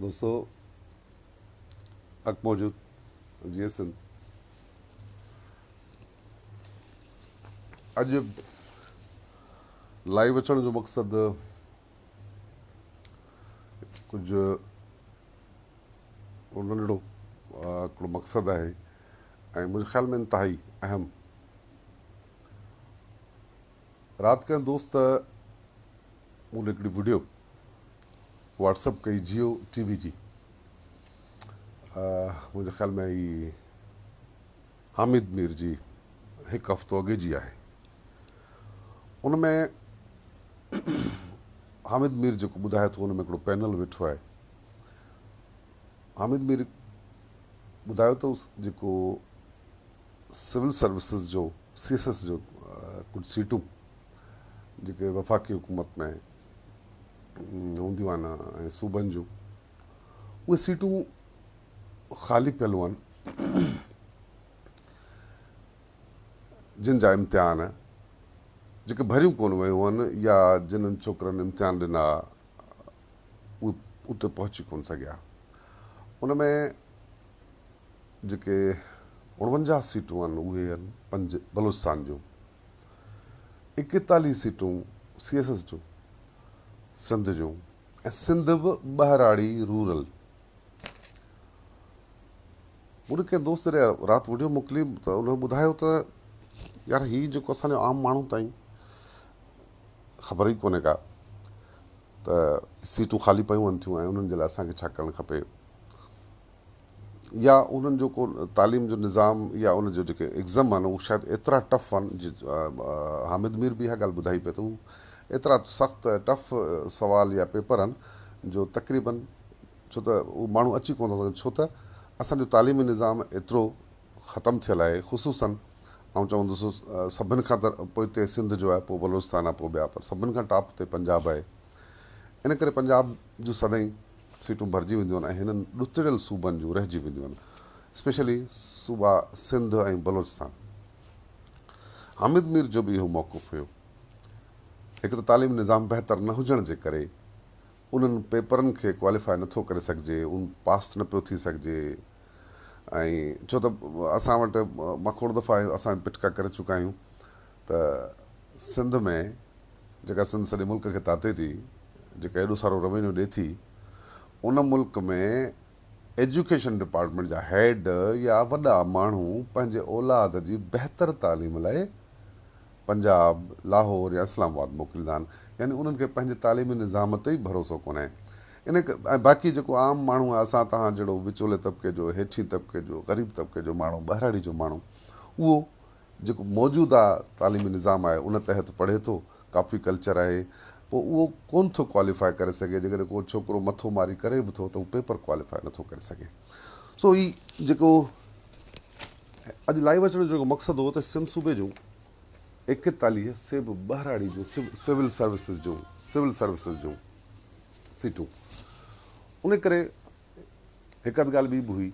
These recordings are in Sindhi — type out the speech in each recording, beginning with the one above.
دوستو حق موجود جيئي سنڌ اڄ لائيو اچڻ جو مقصد ڪجهه ننڍڙو هڪڙو مقصد آهي ۽ منهنجي خيال ۾ انتهائي اهم. رات ڪنهن دوست مون ڏي هڪڙي وڊيو واٽس اپ ڪئي جيو ٽي وي جي، منهنجي خيال ۾ هي حامد مير جي هڪ هفتو اڳي جي آهي. ان ۾ حامد مير جيڪو ٻڌائي ٿو ان ۾ هڪڙو پينل ويٺو آهي. حامد مير ٻڌايو ته جيڪو سول سروسز جو سي ايس ايس جو ڪجهه سيٽون جيڪي وفاقي حڪومت ۾ هونديون آهن ۽ صوبن جون اهي سيٽون خالي پيل آهن جن جا امتحان جيڪي ڀريون ڪونه ويون آهن يا جنھن ڇوڪرن امتحان ڏنا اهي اتي پهچي ڪونه سگهيا. ان ۾ جيڪي 49 سيٽون آهن اهي آهن پنج بلوچستان جون، 41 سيٽون سي ايس ايس جون سنڌ جون ۽ سنڌ به ٻهراڙي رورل. مون ڏي ڪنهن دوست جڏهن رات وڊيو موڪلي ته ان ٻڌايو ته يار هي جيڪو اسان جو عام ماڻهو تائين خبر ئي ڪونهي ڪا ته سيٽون خالي پيون آهن ٿيون ۽ انهن جي لاء اسان کي ڇا ڪرڻ کپي يا انهن جو ڪو تعليم جو نظام يا ان جو جيڪي ايگزم آهن اهي شايد ايترا ٽف آهن، حامد مير به اها ڳالهه ٻڌائي پئي ته هو ايترا سخت ۽ ٽف سوال يا پيپر آهن جو تقريبن ڇو ته اهو ماڻهو اچي ڪونه ٿا سگهن ڇو ته اسان جو تعليمي نظام ايترو ختم ٿيل آهي خصوصن آئون چوندس سڀن کان ته پوئتي سنڌ جو آهي پوء بلوچستان آهي پوء ٻيا پر سڀن کان ٽاپ تي پنجاب آهي ان ڪري پنجاب جون سدائين سيٽون ڀرجي وينديون آهن ۽ هنن ڏتڙيل صوبن جون رهجي وينديون آهن اسپيشلي صوبا سنڌ ۽ بلوچستان. حامد مير جو به اهو موقف هيو. هڪ ته تعليمي نظام بهتر نه هجڻ جي ڪري انهن پيپرن کي ڪواليفاء نه ٿو ڪري سگهجي، ان پاس نه پيو ٿي سگهجي ۽ ڇو ته اسان وٽ مان کوڙ دفعا اسان پٽڪا ڪري چڪا آهيون ته سنڌ ۾ جيڪا سنڌ سڄي ملڪ کي تاتي ٿي، جيڪا ايڏو سارو روينيو ڏي ٿي، ان ملڪ ۾ ايجوڪيشن ڊپارٽمينٽ جا هيڊ يا وڏا ماڻهو پنهنجي اولاد جي بهتر تعليم لاء پنجاب، لاهور يا اسلام آباد موڪليندا آهن، يعني انهن کي پنهنجي تعليمي نظام تي ئي ڀروسو ڪونهي. ان ۽ باقي جيڪو عام ماڻهو آهي اسان توهان جهڙو وچولي طبقي جو، هيٺين طبقي جو، غريب طبقي جو ماڻهو، ٻهراڙي جو ماڻهو اهو جيڪو موجوده تعليمي نظام آهي ان تحت پڙهي ٿو، ڪاپي ڪلچر آهي، پوء اهو ڪونه ٿو ڪواليفاء ڪري سگهي، جيڪڏهن ڪو ڇوڪرو مٿو ماري ڪري به ٿو ته هو پيپر ڪواليفاء نٿو ڪري سگهي. سو هي جيڪو اڄ لائيو اچڻ جو جيڪو مقصد هو ته سنڌ صوبي جون 41 سي به ٻهراڙي جون سول سروسز جون سول سروسز جون سيٽون ان ڪري هڪ اڌ ڳالهه ٻي به هئي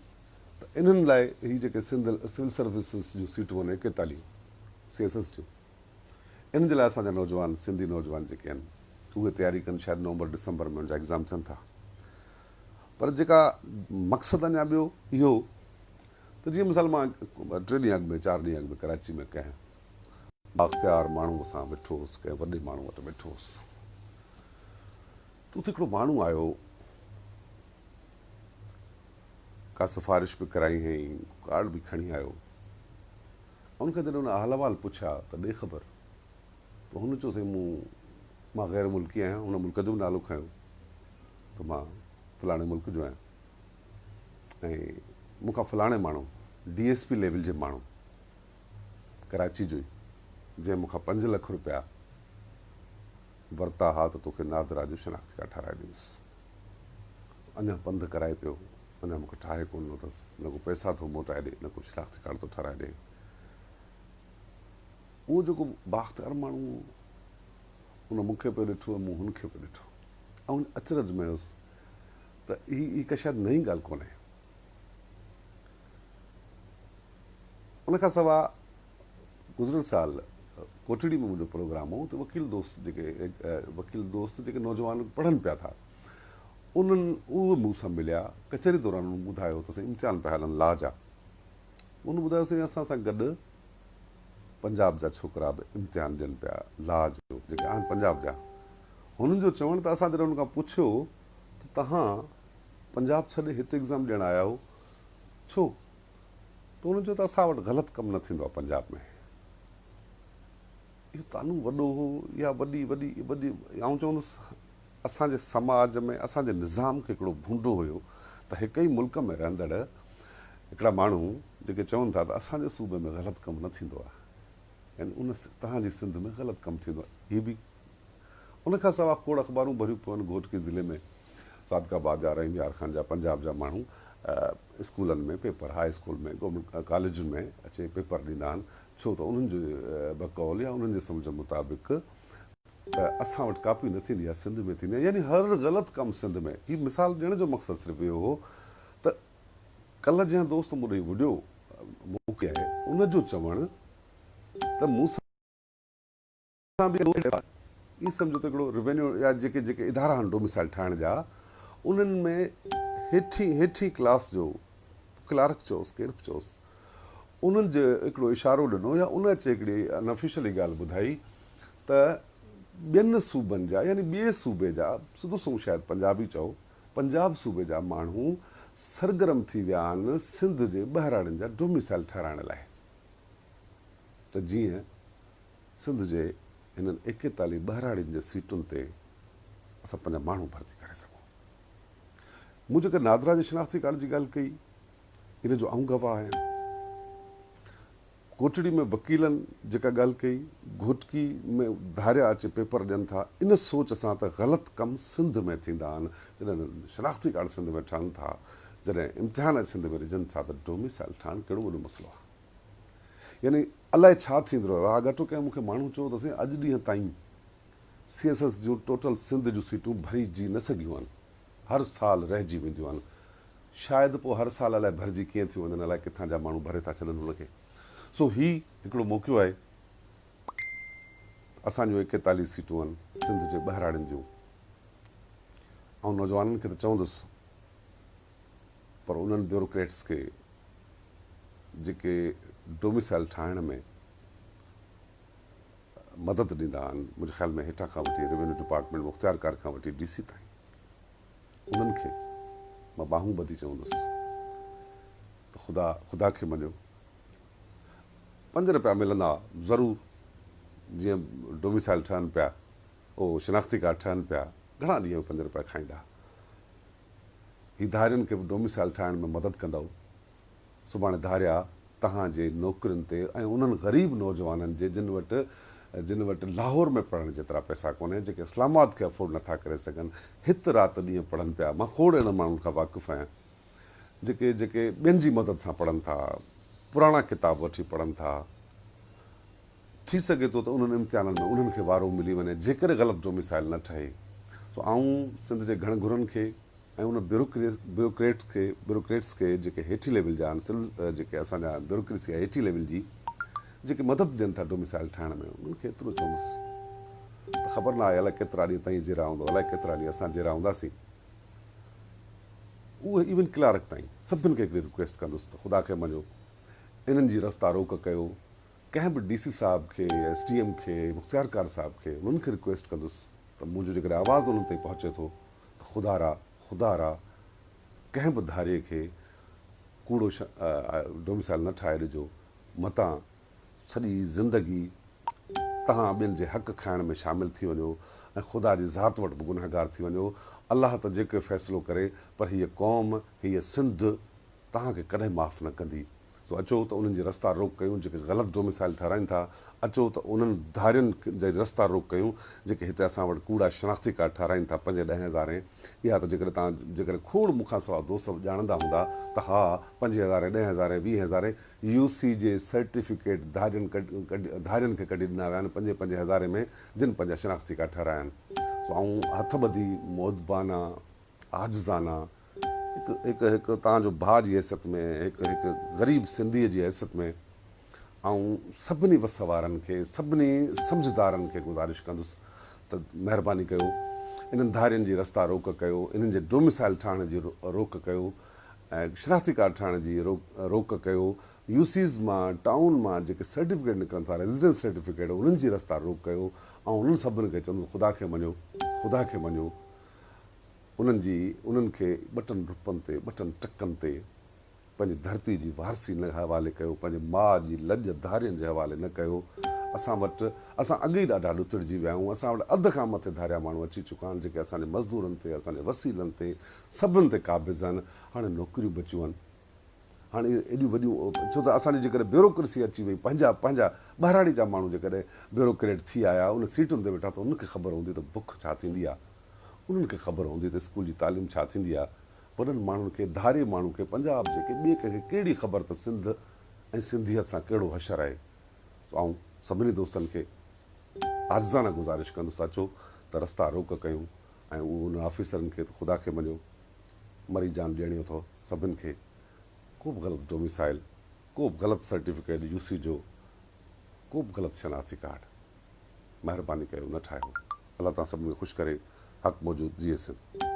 ته انهن لاء هي جيڪي سنڌ سول سروسز جون سيٽون آهن 41 سي ايس ايس جون انهن جي لاء اسان جا نوجوان سنڌي نوجوان جيڪي آهن اهي تياري ڪن شايد نومبر ڊسمبر ۾ ان جا ايگزام ٿين ٿا پر جيڪا مقصد اڃا ٻيو اهو ته جيئن مثال مان ٽي ڏينهن اڳ ۾ چار ڏينهن اڳ ۾ ڪراچي ۾ ڪنهن بااختيار ماڻهوء سان ويٺو هوس، ڪنهن وڏي ماڻهوء وٽ ويٺو هوس ته اتي هڪڙو ماڻهو آيو، ڪا سفارش به ڪرائي هئائين، ڪو ڪارڊ به کڻي آيو. ان کان جڏهن هن حال احوال پڇيا ته ڏي خبر ته هن چيو سائين مون مان غير ملڪي آهيان، هن ملڪ جو به نالو کنيو ته مان فلاڻي ملڪ جو آهيان. ۽ مون کان فلاڻي ماڻهو ڊي ايس پي ليول جي ماڻهو ڪراچي جو ئي جنهن مون کان 5 لک روپيا ورتا ها ته توکي نادرا جو شناختي ڪارڊ ٺهرائي ڏيندس. اڃا پنڌ ڪرائي پيو، اڃا مون کي ٺاهي ڪونه ڏنو اٿس، نه ڪو پئسا ٿو موٽائي ڏي نه ڪو شناختي ڪارڊ ٿو ٺهرائي ڏي. اهو جيڪو بااختيار ماڻهو هو ان مون کي پيو ڏٺو ۽ مون هن کي پيو ڏٺو. آئون اچرج ۾ هيس ته هي هڪ شايد نئين ڳالهه ڪونهي. ان کان سواء گذريل سال ڪوٽڙي ۾ منهنجو پروگرام هو اتي وڪيل دوست جيڪي وڪيل دوست جيڪي نوجوان پڙهن پيا ٿا انهن اهي مون سان مليا، ڪچهري دوران انهن ٻڌايو ته سائين امتحان پيا هلن لا جا. انهن ٻڌايو سائين اسان سان گڏ پنجاب جا ڇوڪرا به امتحان ڏين پيا لا جو جيڪي آهن پنجاب جا. هنن جو چوڻ ته اسان جڏهن انهن کان پڇيو ته توهان پنجاب ڇڏي هت ايگزام ڏيڻ آيا آهيو ڇو؟ ته انهن چيو ته اسان وٽ غلط ڪم نه ٿيندو آهي پنجاب ۾. اهو طعنو وڏو هو يا وڏي وڏي وڏي آئون چوندس اسان جي سماج ۾ اسان جي نظام کي هڪڙو ڀونڊو هيو ته هڪ ئي ملڪ ۾ رهندڙ هڪڙا ماڻهو جيڪي چون ٿا ته اسان جي صوبي ۾ غلط ڪم نه ٿيندو آهي يعني ان توهان جي سنڌ ۾ غلط ڪم ٿيندو آهي هي به ان کان سواء کوڙ اخبارون ڀريون پيون آهن گهوٽڪي ضلعي ۾ صادق آباد جا رحيم يار خان جا پنجاب جا ماڻهو اسڪولن ۾ پيپر هاء اسڪول ۾ گورنمينٽ ڪاليجن ۾ اچي پيپر ڏيندا آهن ڇو ته انهن جي بقول يا انهن جي سمجهه مطابق ته اسان وٽ ڪاپي نه ٿيندي آهي سنڌ ۾ ٿيندي آهي يعني هر غلط ڪم سنڌ ۾. هي مثال ڏيڻ جو مقصد صرف اهو هو ته ڪلهه جنهن دوست مون ڏي وڊيو موڪلي آهي ان جو چوڻ ته مون سان به ائين سمجهو ته هڪڙو روينيو يا جيڪي جيڪي ادارا آهن ڊوميسائل ٺاهڻ جا انهن ۾ هيٺين هيٺين ڪلاس جو ڪلارڪ چئوس ڪير به چئوس انهن جي هڪڙو اشارو ڏنو يا ان اچي هڪڙي ان آفيشلي ڳالهه ٻڌائي ته ٻين صوبن جا يعني ٻئي صوبي جا سڌو سنئون شايد پنجاب ئي چئو پنجاب صوبي جا ماڻهو سرگرم ٿي ويا آهن سنڌ جي ٻهراڙين جا ڊوميسائل ٺهرائڻ لاء ته جيئن سنڌ جي هنن ايڪيتاليهه ٻهراڙين جي سيٽن تي اسان پنهنجا ماڻهو ڀرتي ڪري سگهون. مون جيڪا نادرا جي شناختي ڪارڊ جي ڳالهه ڪئي ان جو آئون گواهه آهيان. ڪوٽڙي ۾ وڪيلن جيڪا ڳالهه ڪئي، گهوٽڪي ۾ ڌاريا اچي پيپر ڏين ٿا، ان سوچ سان ته غلط ڪم سنڌ ۾ ٿيندا آهن، جڏهن شناختي ڪارڊ سنڌ ۾ ٺهن ٿا، جڏهن امتحان سنڌ ۾ ڏجن ٿا ته ڊوميسائل ٺاهڻ ڪهڙو وڏو مسئلو آهي. يعني الائي ڇا ٿيندو رهيو آهي. آڳاٽو ڪنهن مون کي ماڻهو چيو ته سائين اڄ ڏينهن تائين سي ايس ايس جون ٽوٽل سنڌ جون سيٽون ڀرجي نه سگهيون آهن، هر سال رهجي وينديون آهن. شايد پوء هر سال الائي ڀرجي ڪيئن ٿيون وڃن، الائي ڪٿان جا ماڻهو ڀري ٿا ڇڏن هن کي. سو هي هڪڙو موقعو آهي ته اسان جون ايڪيتاليهه سيٽون آهن سنڌ جي ٻهراڙين جون. آئون نوجوانن کي ته چوندس پر انهن بيوروڪريٽس کي جيڪي ڊوميسائل ٺاهڻ ۾ مدد ڏيندا آهن، منهنجي خيال ۾ هيٺان کان وٺي روينيو ڊپارٽمينٽ مختيارڪار کان وٺي ڊي سي تائين، انهن کي مان ٻانهون ٻڌي چوندس ته خدا خدا کي مڃو، پنج رپيا ملندا ضرور، جيئن ڊوميسائل ٺهن پيا، او شناختي ڪارڊ ٺهن پيا، گهڻا ڏينهن پنج رپيا کائيندا. هي ڌارين کي به ڊوميسائل ٺاهڻ ۾ مدد ڪندؤ. سڀاڻي ڌاريا توهان جي نوڪرين تي ۽ انهن غريب نوجوانن جي جن وٽ جن وٽ لاهور ۾ پڙهڻ جيترا پئسا ڪونهي جيڪي اسلام آباد کي افورڊ نٿا ڪري سگهن هت رات ڏينهن پڙهن پيا مان کوڙ اهڙن ماڻهن کان واقف آهيان جيڪي جيڪي ٻين جي مدد سان پڙهن ٿا پراڻا ڪتاب وٺي پڙهن ٿا ٿي سگهي ٿو ته انهن امتحانن ۾ انهن کي وارو ملي وڃي جيڪڏهن غلط ڊوميسائل نه ٺهي. سو آئون سنڌ جي گهڻ گهرن کي ۽ ان بيوروڪريٽس کي بيوروڪريٽس کي جيڪي هيٺين ليول جا آهن سول جيڪي اسان جا بيوروڪريسي آهي هيٺين ليول جي جيڪي مدد ڏين ٿا ڊوميسائل ٺاهڻ ۾ انهن کي ايترو چوندس ته خبر نه آهي الائي ڪيترا ڏينهن تائين جيئرا هوندو الائي ڪيترا ڏينهن اسان جيئرا هونداسين اهي ايون ڪلارڪ تائين سڀن کي هڪڙي رڪويسٽ ڪندس ته خدا کي مڃو انهن جي رستا روڪ ڪيو ڪنهن به ڊي سي صاحب کي يا ايس ڊي ايم کي مختيارڪار صاحب کي انهن کي رڪويسٽ ڪندس ته منهنجو جيڪڏهن آواز انهن تائين پهچي ٿو ته خدا را خدا را ڪنهن به ڌاريي کي ڪوڙو ڊوميسائل نه ٺاهي ڏجو متان سڄي زندگي توهان ٻين جي حق کائڻ ۾ شامل ٿي وڃو ۽ خدا جي ذات وٽ به گنهگار ٿي وڃو الله ته جيڪي فيصلو ڪري پر هيء قوم هيء سنڌ توهان کي ڪڏهن معاف نه ڪندي. سو اچو ته انهن جي رستا روڪ ڪيون جيڪي غلط ڊوميسائل ٺهرائين ٿا، اچو ته انهن ڌارين جي رستا روڪ ڪيون جيڪي هتي اسان وٽ ڪوڙا شناختي ڪارڊ ٺهرائين ٿا پنجين ڏهين هزارين، اها ته جيڪڏهن توهان جيڪڏهن کوڙ مون کان سوا دوست به ڄاڻندا هوندا ته ها پنجين هزارين ڏهين هزارين ويهين هزارين يو سي جي سرٽيفڪيٽ ڌارين ڌارين کي ڪڍي ڏنا ويا آهن پنجين پنجين هزارين ۾ جن پنهنجا شناختي ڪارڊ ٺهرايا آهن سو آئون هٿ ٻڌي مودبانه عاجزانه هڪ هڪ هڪ توهان جو ڀاء جي حيثيت ۾ هڪ هڪ غريب سنڌيء جي حيثيت ۾ آئون سڀني وس وارن کي سڀني سمجهدارن کي گذارش ڪندس ته مهرباني ڪيو انهن ڌارين جي رستا روڪ ڪيو، انهن جي ڊوميسائل ٺاهڻ جي روڪ ڪيو ۽ شناختي ڪارڊ ٺاهڻ جي روڪ ڪيو، يو سيز مان ٽائون مان جيڪي سرٽيفڪيٽ نڪرن ٿا ريزيڊنس سرٽيفڪيٽ انهن جي رستا روڪ ڪيو. آئون انهن سڀن کي چوندس خدا کي مڃو، خدا کي مڃو، انهن جي انهن کي ٻٽن روپن تي ٻٽن ٽڪن تي پنهنجي ڌرتي جي وارثي نه حوالي ڪيو، پنهنجي ماء جي لڄ ڌارين جي حوالي نه ڪيو. اسان وٽ اسان اڳ ئي ڏاڍا ڏتڙجي ويا آهيون. اسان وٽ اڌ کان مٿي ڌاريا ماڻهو اچي چڪا آهن، جيڪي اسان جي مزدورن تي، اسان جي وسيلن تي، سڀن تي قابض آهن. هاڻي نوڪريون بچيون آهن. هاڻي اهي ايڏيون وڏيون ڇو ته اسان جي جيڪڏهن بيوروڪريسي اچي وئي، پنهنجا پنهنجا ٻهراڙي جا ماڻهو جيڪڏهن بيوروڪريٽ ٿي آيا، ان سيٽن تي ويٺا ته انهن کي خبر هوندي ته بک ڇا ٿيندي آهي. انهن کي خبر هوندي ته اسڪول جي تعليم ڇا ٿيندي آهي. وڏن ماڻهن کي، ڌاري ماڻهو کي، پنجاب جي ڪي ٻئي ڪنهن کي ڪهڙي خبر ته سنڌ ۽ سنڌيت سان ڪهڙو حشر آهي. سو آئون سڀني دوستن کي عاجزانه گذارش ڪندس ته اچو ته رستا روڪ ڪيون ۽ اهو انهن آفيسرن کي ته خدا کي مڃو مري جان ڏيڻي اٿو سڀن کي ڪو به غلط ڊوميسائل، ڪو به غلط سرٽيفڪيٽ يو سي جو، ڪو به غلط شناختي ڪارڊ مهرباني ڪيو نه ٺاهيو. الله توهان سڀني کي خوش ڪري. حق موجود جيئي سنڌ.